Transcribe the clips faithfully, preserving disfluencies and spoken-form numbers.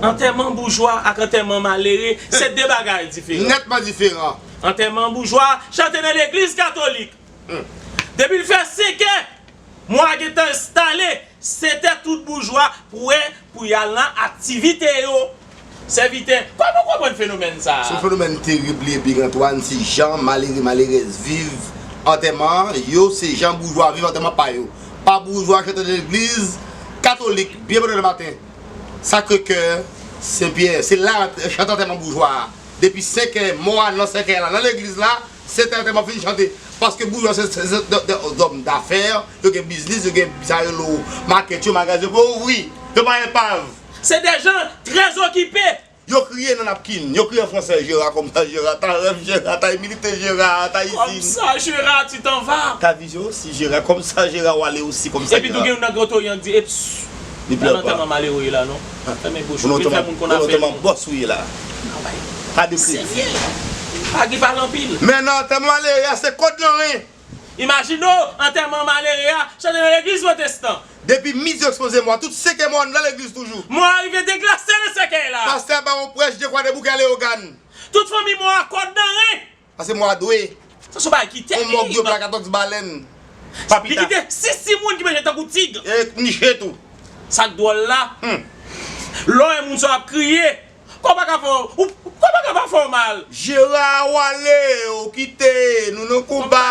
Antèman boujwa ak antèman malere, se de bagay diferan. Nètman diferan. Antèman boujwa chante nan legliz katolik. Depi l fè senkè, mwa gentan enstale, senkè tout boujwa prè pou y al nan aktivite yo. Sèvitè, kòman w konprann fenomèn sa a? Se yon fenomèn terib li ye, Big Antoine, se jan malere, malerèz viv antèman yo, se jan boujwa viv antèman pa yo. Pa boujwa chante nan legliz katolik, byen bonè le maten. Sakrekè, Senpyè, se la chante antèman boujwa a. Depi senkè, mò a nan senkè la, nan legliz la, se antèman fin chante. Paske boujwa se, se, se de, de, zòm dafè, yo gen biznis, yo gen sa yo rele makèt yo, magazin yo pou yo ouvri. Yo pa epav. Se de jan trè okipe. Yo kriye nan napkin, yo kriye an fransè, Jera kòmsa, Jera ta rèv, Jera ta imilite, Jera ta izin. Kòmsa, Jera, tu t'en vas. Ta vizyon osi, Jera, kòmsa, Jera, w ale osi, kòmsa, Jera. Epi tou gen youn nan Gran Toryan k di, eps, li plè pa. Antèman malere la, non. Fèmen bouch ou, vin fè moun konn afè nou. Bòs ou ye la. Pa de kredi. Pa gen pale anpil. Men nan antèman malere a, se kòd nan ren. Imajine w, antèman malere a, chante nan legliz pwotestan. Depi midi yo ekspoze mò a, tout senkè mò a nan legliz toujou. Mò a rive deglase nan sèkèy la. Pastè a ba yon prèch, dekwa debouke a Leyogàn. Tout fanmi mò a kòd nan ren. Paske mò a dwe. Sa se yon bagay ki terib. Yon mòg dwe plak atòks balèn. Pa pita. Li kite sis timoun ki manje tankou tig. E niche tou. Sa k dwòl la, lè w wè moun sa yo ap kriye, kò w pa ka fè w, ou, kò w pa ka pa fè w mal. Jera, w ale, ou kite nou nan konba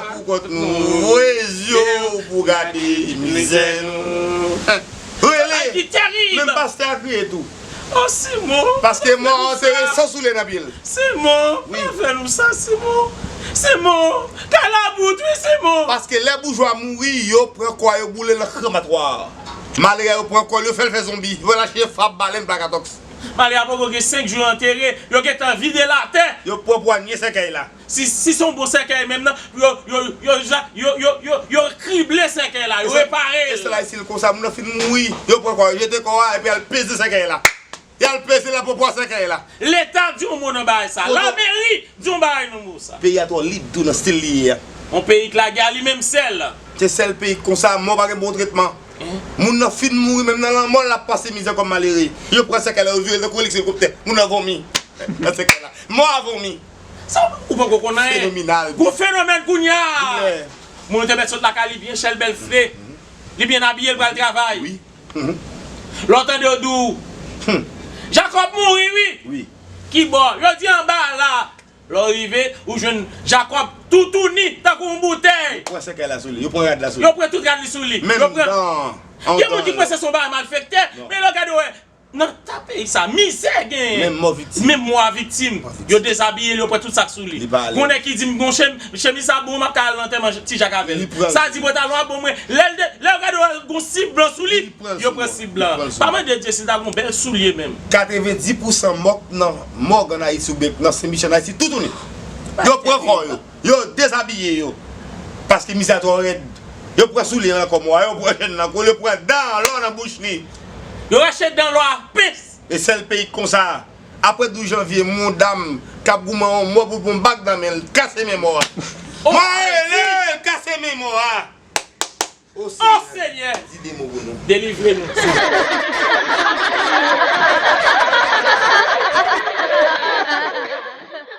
pou kont nou. Voye zye w pou gade mizè nou. Rele. Bagay ki terib. Menm pastè a kriye tou. Oh, Simon, paske mò a antere san soulye nan pye l. Simon, pa fè nou sa, Simon. Simon, kay la bout, wi, Simon. Paske lè boujwa mouri, yo pran kò a, yo boule l nan krematwa. Malere a, yo pran kò l, yo fè l fè zonbi. Yo lache fab balèn plak atòks. Malere a poko gen senk jou yo antere, yo gentan vide l atè. Yo pran pwanye sèkèy la. Si, si se yon bon sèkèy menm nan, yo, yo, yo, yo, yo, yo, yo krible sèkèy la, yo repare l. E se la, si l konsa, moun nan fin mouri, yo pran kò a, yo jete kò a, epi y al peze sèkèy la. Y al peze la pou pran sèkèy la. Leta di yon mo nan bagay sa. Lameri di yon bagay nan mo sa. Peyi a twò lib tou nan stil li ye a. Yon peyi k lage a li menm sèl. Se sèl peyi k konsa, mò pa gen bon tretman. Moun nan fin mouri, menm nan lanmò l ap pase mizè kòm malere. Yo pran sèkèy la, yo vire l tankou eliks elikoptè. Moun nan vomi. Nan sèkèy la. Mò a vomi. Sa ou poko konn anyen. Fenomenal. Gon fenomèn kounye a. Moun yo te mèt sot lakay li byen chèlbè l fre. Li byen abiye, l pral travay. Wi. Lè w tande yo di w, Jakòb mouri wi. Wi. Kibò? Yo di anba la. Lè w rive, ou jwenn Jakòb toutouni tankou yon boutèy. Yo pran sèkèy la sou li, yo pran rad la sou li. Yo pran tout rad li sou li. Menm dan. Gen moun ki panse se yon bagay malfektè, men lè w gade w wè, nan ta peyi sa, mizè genyen. Menm mò viktim. Menm mò a viktim. Yo dezabiye l, yo pran tout sa k sou li. Gon nèg ki di m, gon chemiz sa bon, m ap ka al nan antèman Ti Jak avè l. Sa di pantalon a bon, mwen. Lè l de, lè yo gade w, gon sib blan sou li, yo pran sib blan. Pa mande Dye si l ta gon bèl soulye menm. Katrevenndis pousan mò k nan mòg ann Ayiti oubyen k nan Sen Michèl ann Ayiti, toutouni. Yo pran kò yo. Yo dezabiye yo. Paske mizè a twò rèd. Yo pran soulye nan kò mò a, yo pran chèn nan kou l, yo pran dan lò nan bouch li. Yo rache dan lò a pens. E sèl peyi k konsa. Apre douz janvye, yon dam k ap goumen yon mò pou l pran yon bag nan men l, kase men mò a. Mò a rele, kase men mò a. O Senyè, di de mo pou nou. Delivre nou.